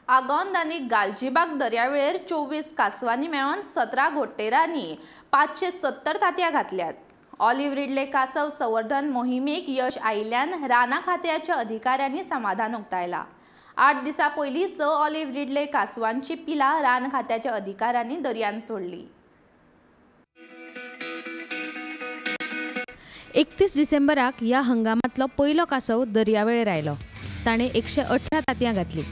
आगोंद आनी गालजीबाग दर्यावेळेर 24 कासवांनी मेळून 17 घोट्टेरांनी 570 तांतयां घातल्यात. ऑलिव्ह रिडले कासव संवर्धन मोहिमेक यश आयिल्ल्यान राना खात्याच्या अधिकाऱ्यांनी समाधान उक्तायला. 8 दिसां पयलीं 6 ऑलिव्ह रिडले कासवांची पिलां रान खात्याच्या अधिकाऱ्यांनी दर्यांत सोडली. 31 डिसेंबराक ह्या हंगामांतलो पयलो कासव दर्यावेळेर आयलो. ताणें 118 तांतयां घातली.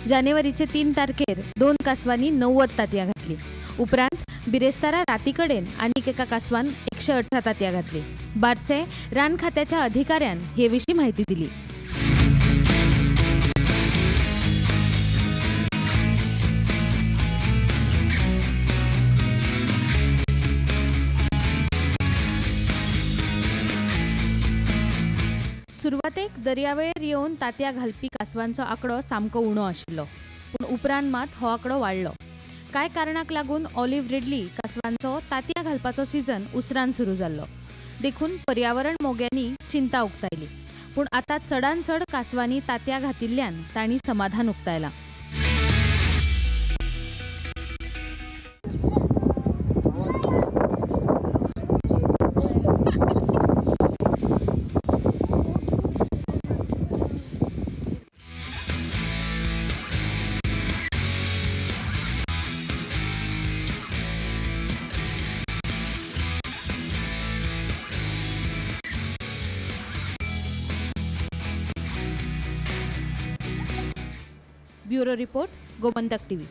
जानेवारीचे 3 तारखेर 2 कासवांनी 90 तांतयां घातली. उपरांत बिरेस्तारा राती कडेन आनीक एका कासवान 118 तांतयां घातली. बारसे रान खात्याच्या अधिकाऱ्यान हे विशीं म्हायती दिली. सुरवातेक दर्यावेळेर येवन तांतयां घालपी कासवांचो आंकडो सामको उणो आशिल्लो, पूण उपरांत मात हो आंकडो वाडलो. कांय कारणाक लागून ऑलिव्ह रिडली कासवांचो तांतयां घालपाचो सीजन उसरान सुरू जाल्लो, देखून पर्यावरण मोग्यांनी चिंता उक्तायली. पूण आतां चडान चड कासवांनी तांतयां घातिल्ल्यान तांणी समाधान उक्तायलां. Bureau report, Gomantak TV.